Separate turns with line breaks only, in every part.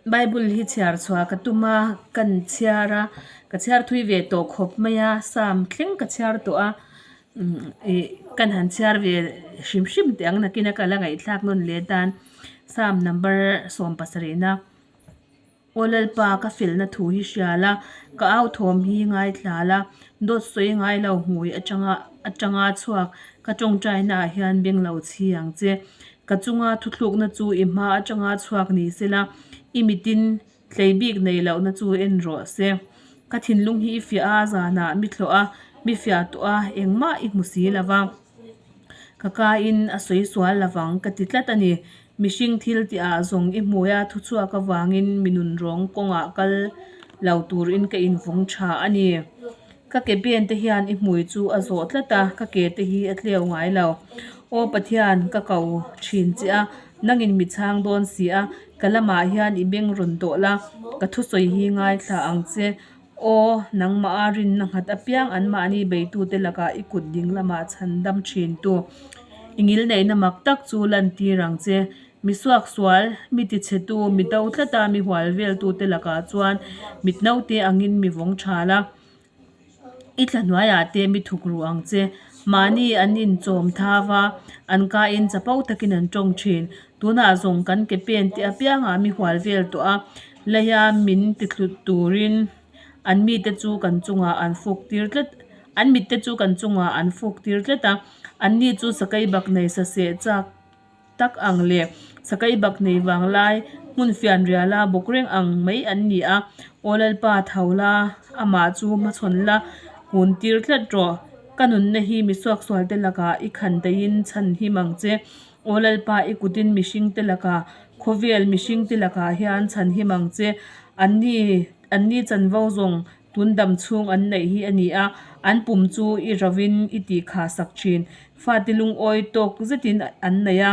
Bible hi chhiar chhuah ka tum a, kan chhiar a, ka chhiar thui ve tawh khawp mai a, Psalm thleng ka chhiar tawh a, ih kan han chhiar ve hrim hrim teh ang nakin a ka la ngaihthlak nawn leh tan Psalm number sawmpasarihna. Aw Lalpa, ka felna thu hi hria la, ka au thawm hi ngaithla la, dawt sawi ngai lo hmui atanga atanga chhuak ka tawngtaina ah hian beng lo chhi ang che. Ka chunga thuthlukna chu i hma atanga chhuak ni sela, i mitin tlei bik nei lohna chu en rawh se. Ka thinlung hi i fiah a, zanah mi thlawh a, mi fiah tawh a, engmah i hmu si lo va. Ka kain a sawi sual lovang ka ti tlat a ni. Mihring thil tihah zawng i hmui a thuchhuak avangin mi nunrawng kawngah kal lo turin ka invawng tha a ni. Ka ke pen te hian i hmui chu a zawh tlat a, ka ke te hi a tleu ngai lo. Aw Pathian, ka ko thin che a, nangin mi chhang dawn si a, ka lamah hian i beng rawn dawh la, ka thusawi hi ngaithla ang che. Aw, nangmah a rinna nghat apiang anmahni beitute lakah i kut ding lamah chhan dam thintu i ngilneihna mak tak chu lantir ang che. Mi suaksual, mi tichhetu, mi do tlata mi hual veltute lakah chuan mit naute angin mi vawng tha la, i thla hnuaiah te mi thuk ru ang che. Mahni an inchawm thau va, an kain chapo takin an tawng thin. Tunah zawng kan ke pen te apiangah mi hual vel tawh a, Leia min tithlut turin an mite chu kan chungah an fuk tir tlat an mitte chu kan chungah an fuk tir tlat a, anni chu sakei bak nei saseh chak tak ang leh sakei bak nei vanglai hmun fian riala bawk reng ang mai an ni a, Aw Lalpa tho la, amah chu hmachhawn la kun tir tlat rawh, ka nunna hi mi suaksualte lakah i khan daihin chhan him ang che. Aw Lalpa, i kutin mihringte lakah, khawvel mihringte lakah hian chhan him ang che. Anni, anni chanvo zawng tun dam chhung an neih hi a ni a, an pum chu i rovin i tih khah sak thin. Fate lungawi tawk zetin an nei a,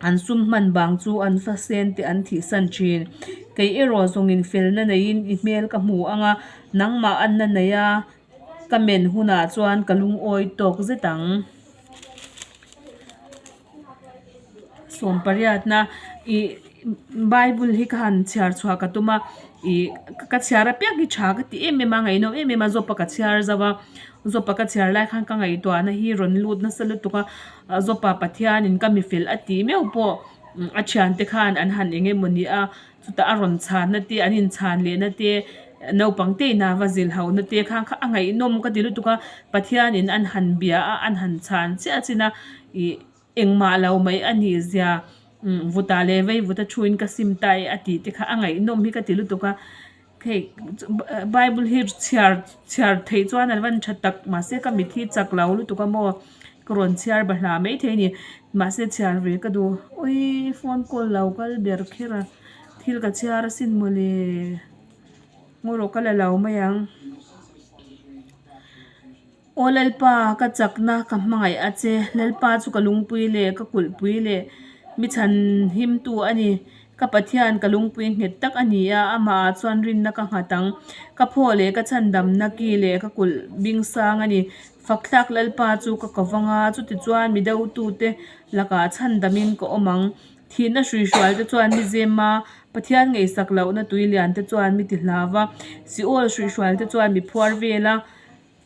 an sum hman vang chu an fa sen te an thihsan thin. Kei erawh zawngin felna neiin i hmel ka hmu ang a, nangmah anna nei a, ka men hunah chuan ka lungawi tawk zet ang. Sawm pariatna ih bible hi ka han chhiar chhuah ka tum a ih ka chhiar apiang hi tha ka ti em em a ngaihnawm em em a zawpa ka chhiar zo a zawpa ka chhiar lai khan ka ngaihtuahna hi rawn lut nasa lutuk a zawpa Pathianin ka mi fel a tih meuh pawh a thiante khan an han eng emawni a chutah a rawn chhanna te an inchhan lehna te naupang te ina va zilh hauhna te kha kha a ngaihnawm ka ti lutuk a Pathianin an han bia a an han chhan chiah chin a ih engmah lo mai a nih zia vutah leh vei vuta thuin ka sim ta e a tih te kha a ngaihnawm hi ka ti lutuk a hei bible hi chhiar chhiar theih chuan an van tha tak mahse ka mit hi chak lo lutuk a maw ka rawn chhiar bahla maithei a ni mahse chhiar ve ka duh awii phone call lo kal ber kher a thil ka chhiar asin mawle ngaw rawh ka la lo mai ang. Aw Lalpa, ka chakna ka hmangaih a che. Lalpa chu ka lungpui leh ka kulhpui leh mi chhanhimtu a ni. Ka Pathian, ka lungpui nghet tak a ni a, amahah chuan rinna ka nghat ang. Ka phaw leh ka chhandamna ki leh ka kulh bing sang a ni. Fakthlak Lalpa chu ka ko vang a, chutichuan mi dotute lakah chhandamin ka awm ang. Thihna hruihrualte chuan mi zem a, Pathian ngaihsak lohna tui liante chuan mi ti hlau va, Seol hruihrualte chuan mi phuar vel a.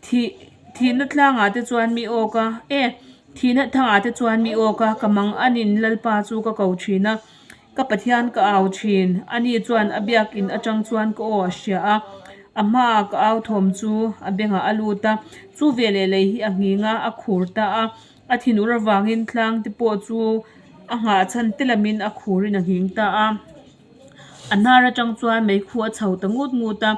Thih, thihna tlangah te chuan mi awk a, e, thihna thangah te chuan mi awk a, ka mang anin Lalpa chu ka ko thin a, ka Pathian ka au thin, ani chuan a biakin atang chuan ka aw a hria a, a hmaah ka au thawm chu a bengah a lut a, chu veleh lei hi a nghing a, a khur ta a, a thinur avangin tlang te pawh chu a nghah chhan te lamin a khurin a nghing ta a. A hnar atang chuan meikhu a chho ta ngut ngut a,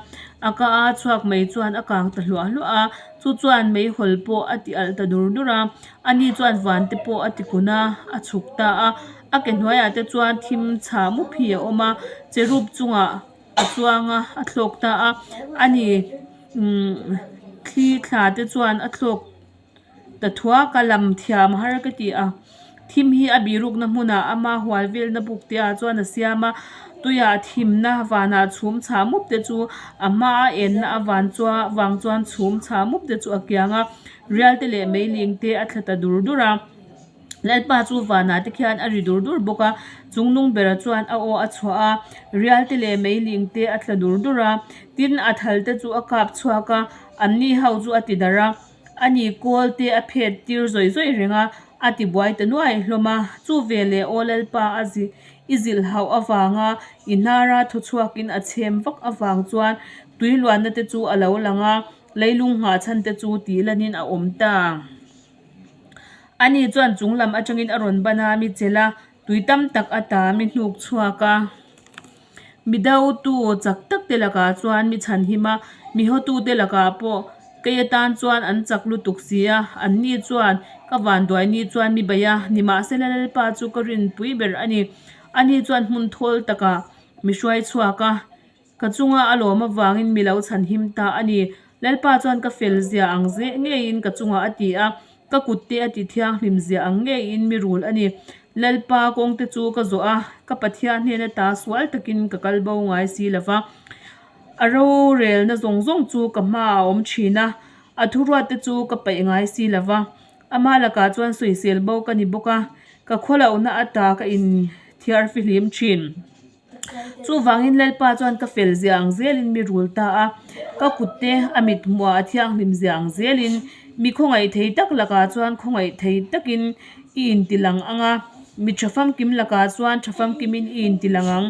a ka a chhuak mai chuan a kang ta hluah hluah a, chu chuan meihawl pawh a ti alh ta dur dur a, ani chuan van te pawh a ti kun a, a chhuk ta a, a ke hnuaiah te chuan thim chhah mup hi a awm a, cherub chungah a chuang a, a thlawk ta a, ani umm thli thla te chuan a thlawk. Ta thuak a lam thiam har ka ti a, thim hi a birukna hmunah ama hual velna buk te ah chuan a siam a, tuiah thimna vanah chhum chhah mup te chu a hma a enna avan chuan vang chuan chhum chhah mup te chu a kiang a, rial te leh meiling te a thla ta dur dur a. Lalpa chu vanah te khian a ri dur dur bawk a, chungnung bera chuan a aw a chhuah a, rial te leh meiling te a tla dur dur a, tin a thal te chu a kap chhuak a, anni ho chu a ti darh a, ani kawl te a phet tir zawih zawih reng a, a ti buai ta nuai hlawm a, chu veleh aw Lalpa a zi i zilh hauh avanga i hnara thaw chhuakin a chhem vak avang chuan tui luanna te chu a lo lang a, leilung nghah chhan te chu tih lanin a awm ta. Ani chuan chung lam atangin a rawn ban a, mi chelh a, tui tam tak a ta, mi hnuk chhuak a. Mi dotu chak tak te lakah chuan mi chhanhim a, mi hawtu te lakah pawh kei atan chuan an chak lutuk si a, anni chuan ka vanduai ni chuan mi bei a, nimahsela Lalpa chu ka rinpui ber a ni. Ani chuan hmun thawl takah mi hruai chhuak a. Ka chunga a lawm avangin mi lo chhanhim ta a ni. Lalpa chuan ka fel zia ang zeh ngeiin ka chungah a ti a, ka kutte a ti thianghlim zia ang ngeiin mi rul a ni. Lalpa kawngte chu ka zawh a, ka Pathian hnen ata sual takin ka kal bo ngai si lo va. A rorelna zawng zawng chu ka hmaah a awm thin a, a thuruatte chu ka paih ngai si lo va. Ama lakah chuan sawisel bo ka ni bawk a, ka khawlohna ata ka inthiar fihlim thin. Chuvangin Lalpa chuan ka fel zia ang zelin mi rul ta a, ka kutte a mit hmuhah a thianghlim zia ang zelin mi khawngaih thei tak lakah chuan khawngaih thei takin i inti lang ang a, mi tha famkim lakah chuan tha famkimin i inti lang ang,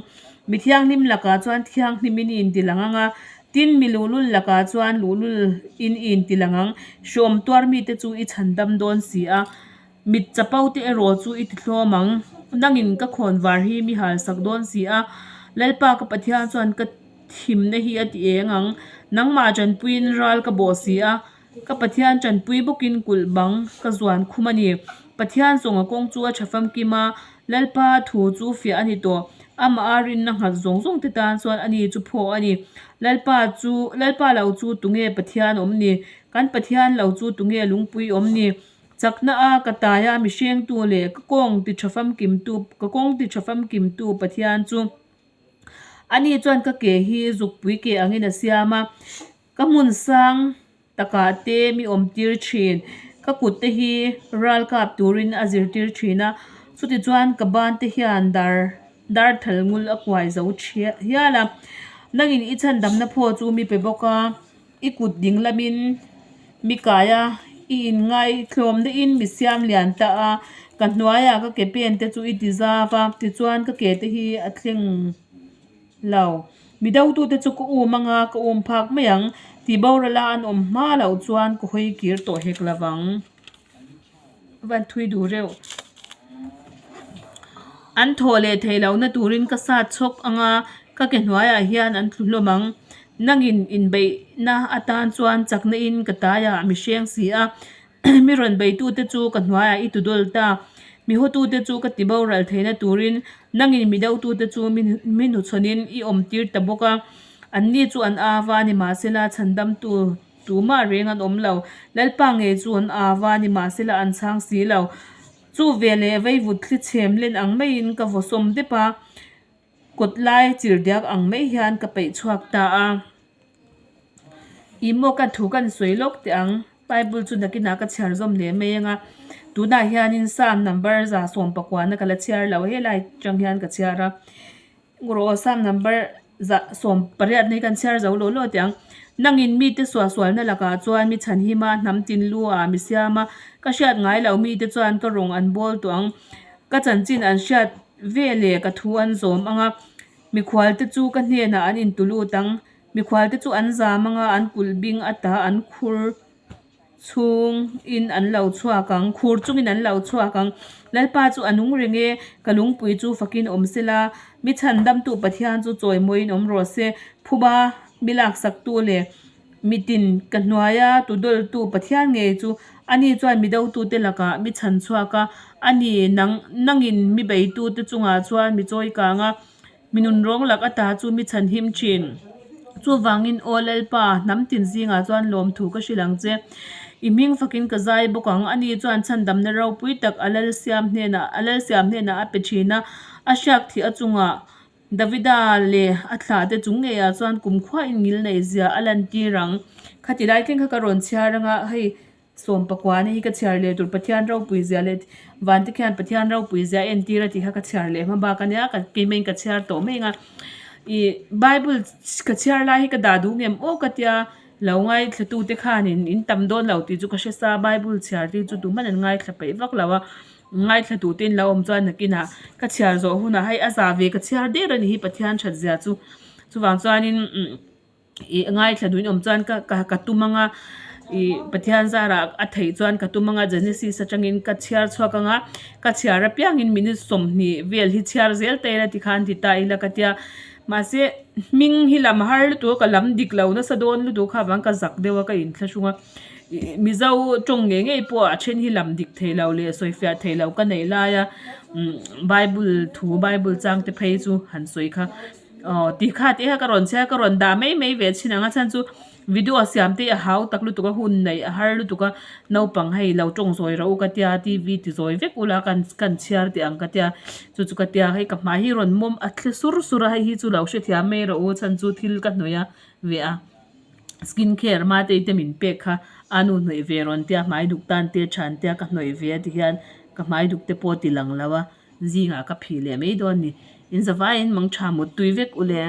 mi thianghlim lakah chuan thianghlimin i inti lang ang a, tin mi luhlul lakah chuan luhlulin i inti lang ang, hreawm tuar mite chu i chhandam dawn si a. Mit chapo te erawh chu i ti hlawm ang. Nangin ka khawn var hi mi hal sak dawn si a, Lalpa ka Pathian chuan ka thimna hi a ti eng ang. Nangmah tanpuiin ral ka bawh si a, ka Pathian tanpui bawkin kulh bang ka zuan khum a ni. Pathian zawnga kawng chu a tha famkim a, Lalpa thu chu fiah a ni tawh. Amah a rinna nghat zawng zawng te tan chuan ani chu phaw a ni. Lalpa chu, Lalpa lo chu tunge Pathian awm ni? Kan Pathian lo chu tunge lungpui awm ni? Chakna a ka taia mihriangtu leh ka kawng ti tha famkimtu ka kawng ti tha famkimtu Pathian chu ani chuan ka ke hi zukpui ke angin a siam a, ka hmun sang takah te mi awm tir thin, ka kut te hi ral kap turin a zirtir thin a, chutichuan ka ban te hian dar darthal ngul a kuai zo hial a, nangin i chhandamna phaw chu mi pe bawk a. I kut ding lamin mi kai a, i inngaithlawmna in mi siam lian ta a, ka hnuaiah ka ke pen te chu i ti zau a, tichuan ka ke te hi a thleng lo. Mi dotute chu ka um anga ka um phak mai ang, tih borala an awm hma loh chuan ka hawi kir tawh hek lo vang. Van thui duh reuh. An thawh leh theih lohna turin ka sat chhawk ang a, ka ke hnuaiah hian an tlu hlawm ang. Nangin inbeihna atan chuan chakna in ka taiah mi hreng si a, mi rawn beitute chu ka hnuaiah i tudawl ta. Mi hawtute chu ka ti boral theihna turin nangin mi dotute chu mi hnuchhawnin i awmtir ta bawk a. Anni chu an ava nimahsela chhandamtu. Tumah reng an awm lo. Lalpa ngei chu an au a, nimahsela an chhang si lo. Chu veleh veivut thli chhem len ang maiin ka vaw sawm dep a, kawt lai chirdiak ang mai hian ka peih chhuak ta a. Ih maw ka thu kan sawi lawk teh ang, Bible chu nakinah ka chhiar zawm leh mai ang a, tunah hianin Psalm number 119 ka la chhiar lo, helai atang hian ka chhiar a. Rawh Psalm number 18 na hi kan chhiar zo lo lo teh ang. Nangin mite suahsualna lakah chuan mi chhanhim a, hnam tin lu ah mi siam a, ka hriat ngai lo mite chuan ka rawng an bawl tawh ang. Ka chanchin an hriat ve leh ka thu an zawm ang a, mikhualte chu ka hnenah an intulut ang. Mikhualte chu an zam ang a, an kulh bing ata an khur. Chhung in an lo chhuak ang, khur chungin an lo chhuak ang. Lalpa chu a nung reng e, ka lungpui chu fakin awm se la, mi chhandamtu Pathian chu chawimawiin awm rawh se. Phuba mi laksaktu leh mitin ka hnuaia tudawltu Pathian ngei chu ani chuan mi dotute lakah mi chhan chhuak a, ani nang nangin mi beitute chungah chuan mi chawi kang a. Mi nunrawng lak ata chu mi chhanhim thin. Chuvangin, Aw Lalpa, hnam tin zingah chuan lawmthu ka hrilh ang che. I hming fakin ka zai bawk ang. Ani chuan chhandamna ropui tak a Lalsiam hnenah a Lalsiam hnenah a pe thin a, a hriak thih a chungah Davida leh a thlahte chung ngeiah chuan kumkhua in ngilneih zia a lantir ang. Khati lai thleng kha ka rawn chhiar ang a, hei. Sawmpakuana hi ka chhiar leh tur Pathian ropui zia leh van te khian Pathian ropui zia a entir a tih kha ka chhiar leh hma bak ania ka keimah in ka chhiar tawh mai ang a ih bible ka chhiar lai hi ka dah duh ngem aw ka tia lo ngaithla tu te khanin in tam dawn lo tih chu ka hre sa bible chhiar te chu tuman an ngaithla peih vak lo a ngaithla tu te in lo awm chuan nakinah ka chhiar zawh hunah hei a za ve ka chhiar der a ni hi Pathian that zia chu chuvang chuanin umm. Ih ngaithla duhin awm chuan ka ka ka tum anga ih Pathian zarah a theih chuan ka tum anga Genesis atangin ka chhiar chhuak anga ka chhiar apiangin minute 20 vel hi chhiar zel ta ila tikhan ti ta ila ka tia mahse hming hi lam har lutuk a ka lam dik lo nasa dawn lutuk kha avang ka zak deuh a ka inthlahrung a ih Mizo tawng ngei ngei pawh a then hi lam dik thei lo leh sawifiah thei lo ka neih laia umm bible thu bible chang te phei chu han sawi kha. Aw ti kha tih kha ka rawn chhiar ka rawn dah mai mai ve thin ang a chhan chu video siam te hi a hau tak lutuk a hun neih a har lutuk a naupang hei lo tawng zawi rawh u ka tia T_V ti zawi vek ula kan kan chhiar teh ang ka tia chu chu ka tia hei ka hmai hi rawn mawm a thle sur sur a hei hi chu lo hrethiam mai rawh u chhan chu thil ka hnawih a ve a skin care mate te min pek kha a nu hnawih ve rawn tia hmai duk tan te than tia ka hnawih ve a ti hian ka hmai duk te pawh ti lang lo a. Zingah ka phih leh mai dawn ni. In zavaiin mangtha mut tui vek u le.